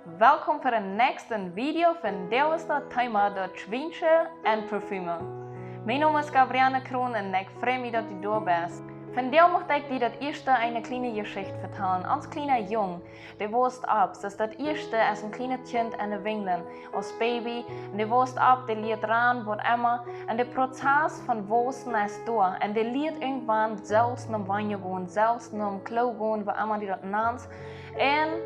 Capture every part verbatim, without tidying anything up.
Welkom fa daut näakjste Video von Deel es daut Thema daut Schwiensche un Parfüm. Mien Nomen es Gabrielle Kroon un ekj frei mie daut du doa best. Vondoag mucht ekj die daut ieeschte eene kjliene Jeschicht vetalen. Ons kjliena Jung, dee wost opp, soo daut ieeschte aus een kjlienet Kjint enne Winjlen, aus Baby, un dee wost opp, dee lieet ranen, waut emma, un de Prozess von wossen es doa, un dee lieet irjentwan selfst nom Wanjo gonen, selfst nom Klo gonen, waut emma du daut nanst, un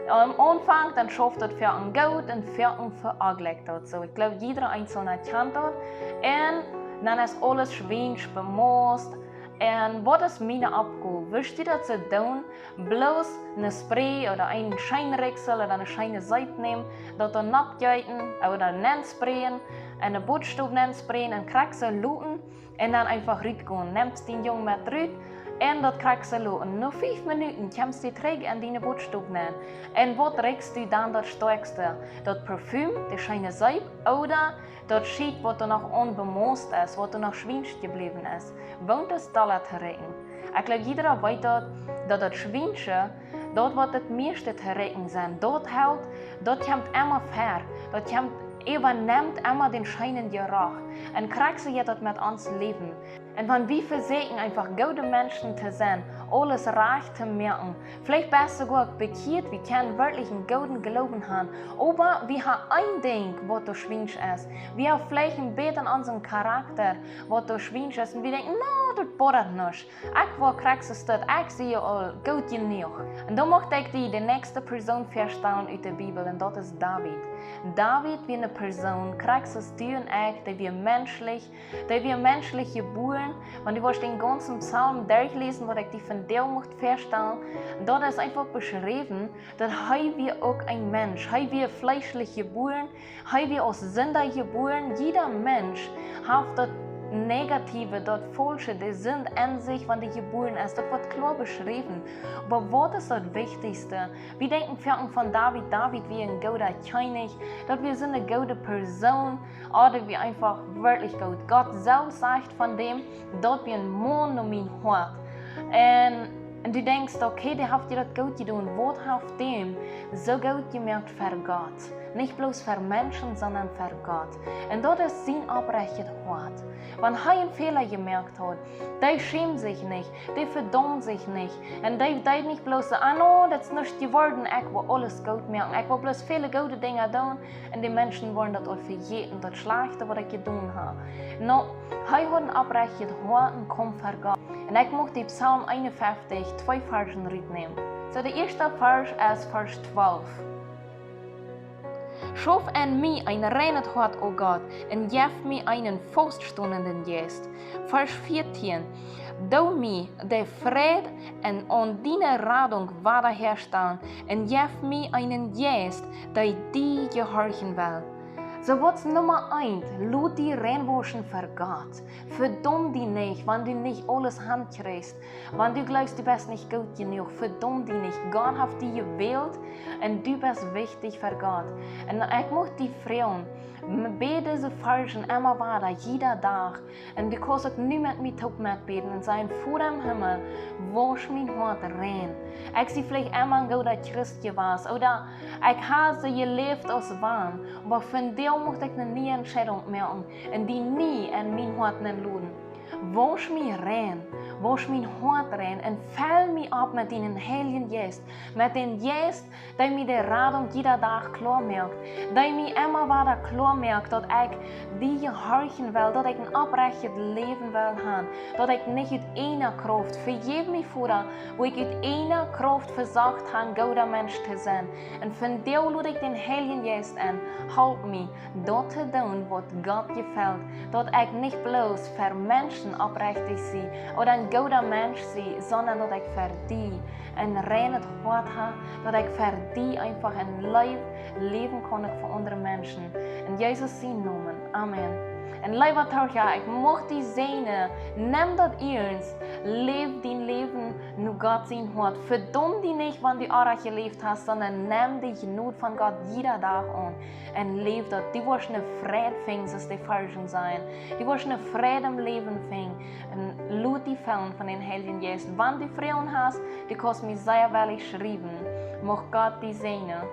aum Aunfank, dan schauft daut fa een goot un fa een veoajlikjt daut. Soo, ekj gleew, jieda eensjlna kjant daut. Un dan es aules schwiensch, bemost. Un waut es miene Oppgow? Wurscht du daut soo doonen? Bloos een Spray ooda een Scheenrieksel ooda eene scheene Seep nämen, daut doa nopp jeeten ooda nensprayen, enne Bodstow nensprayen un krakjt soo loten. Un dan eefach rutgonen. Nemst dän Jung met rut un daut krakjt soo loten. No fief Minuten kjemst du trigj en diene Bodstow nen. Un waut rikjst du dan daut stoakjste? Daut Parfüm, de scheene Seep ooda daut Schiet, waut doa noch onbemost es, waut doa noch schwiensch jebläwen es? Woont es dolla to rikjen? Ekj gleew, jieda weet daut, daut daut Schwiensche, daut waut daut mieeschte to rikjen sent, daut helt, daut kjemt emma ver, daut kjemt, äwanemt emma dän scheenen Jeroch. Un krakjt soo jeit daut met ons Läwen. Un wan wie vesieekjen eefach goode Menschen to sennen, aules rajcht to moaken, veleicht best du soogoa bekjieet, wie kjennen werkjlich een gooden Gloowen haben, oba wie haben een Dinkj, waut doa schwiensch es. Wie haben veleicht een bät aun onsen Charakta, waut doa schwiensch es, un wie denkjen: "Na, daut bodat nich. Ekj woa krakjt soo aus daut, ekj sie aul goot jenuach." Un dan mucht ekj die de näakjste Persoon väastalen ut de Bibel, un daut es David. David wia eene Persoon, krakjt soo aus du un ekj, dee wia menschlich, dee wia menschlich jebuaren. Wan du woascht dän gaunzen Psalm derchläsen, waut ekj die vondoag mucht väastalen, daut es eefach beschräwen, daut hee wia uk een Mensch. Hee wia fleeschlich jebuaren, hee wia aus Sinda jebuaren. Jieda Mensch haft daut Negative, daut Faulsche, de Sind en sikj, wan dee jebuaren es. Daut woat kloa beschräwen. Oba waut es daut Wichtichste? Wie denkjen foaken von David, David wia een gooda Kjennich, daut wia soone goode Persoon, ooda wia eefach werkjlich goot. Gott selfst sajcht von däm: "Daut wia een Maun no mien Hoat." Un, un du denkjst: "Okay, dee haft die daut goot jedonen. Waut haft däm soo goot jemoakt fa Gott?" Nich bloos fa Menschen, sonda fa Gott. Un daut es sien opprechtet Hoat. Wan hee een Fäla jemoakt haud, dee schämd sikj nich, dee vedaumt sikj nich. Un dee deed nich bloos soo: "Ah, no, daut es nuscht jeworden, ekj well aules goot moaken. Ekj well bloos väle goode Dinja doonen. Un de Menschen woaren daut aul vejäten, daut Schlajchte, waut ekj jedonen hab." No, hee haud een opprechtet Hoat un kjeem ver Gott. Un ekj mucht die Psalm eenunfeftich, twee Varschen rutnämen. Soo, de ieeschte Varsch es Varsch twalf. "Schauf en mie een reinet Hoat, o Gott, un jeff mie eenen fauststonenden Jeist." Varsch vieetieen: "Doo mie dän Fräd un aun diene Radunk wada häastalen, un jeff mie eenen Jeist, dee die jehorchen well." Soo, waut es Numma eent? Lot die reinwauschen ver Gott. Vedaum die nich, wan du nich aules hankjrichst. Wan du jleefst, du best nich goot jenuach, vedaum die nich. Gott haft die jewält un du best wichtich ver Gott. Un ekj mucht die froagen, m-, bäd dise Varschen emma wada, jieda Dach. Un du kaust uk nu met mie toop metbäden un sajen: "Voda em Himmel, wausch mien Hoat rein. Ekj sie veleicht emma een gooda Christ jewast, ooda ekj hab soo jeläft aus wan, oba vondoag mucht ekj eene niee Entscheidunk moaken un die nie en mien Hoat nenloden. Wausch mie rein, wausch mien Hoat rein un fell mie opp met dienen Heiljen Jeist, met dän Jeist, dee mie de Radunk jieda Dach kloa moakt, dee mie emma wada kloa moakt, daut ekj die jehorchen well, daut ekj een opprechtet Läwen well haben, daut ekj nich ut eejne Krauft, vejeff mie, Voda, wua ekj ut eejne Krauft vesocht hab, een gooda Mensch to sennen. Un vondoag lod ekj dän Heiljen Jeist en, halp mie, daut to doonen, waut Gott jefelt, daut ekj nich bloos ver Menschen opprechtich sie ooda een gooda Mensch sie, sonda daut ekj ver die een reinet Hoat hab, daut ekj ver die eefach een Läw-, läwen kaun uk fa aundre Menschen. En Jesus sienen Nomen. Amen. Un leewa Torcha, ekj mucht die säajnen, nem daut iernst, läw dien Läwen no Gott sien Hoat. Vedaum die nich, wan du oajch jeläft hast, sonda nem de Jnod von Gott jieda Dach aun. Un läw daut, du woascht eene Freid finjen, soo aus de Varschen sajen. Du woascht eene Freid em Läwen finjen. Un lot die fellen von dän Heiljen Jeist. Wan du Froagen hast, du kaust mie sea woll schriewen. Mucht Gott die säajnen.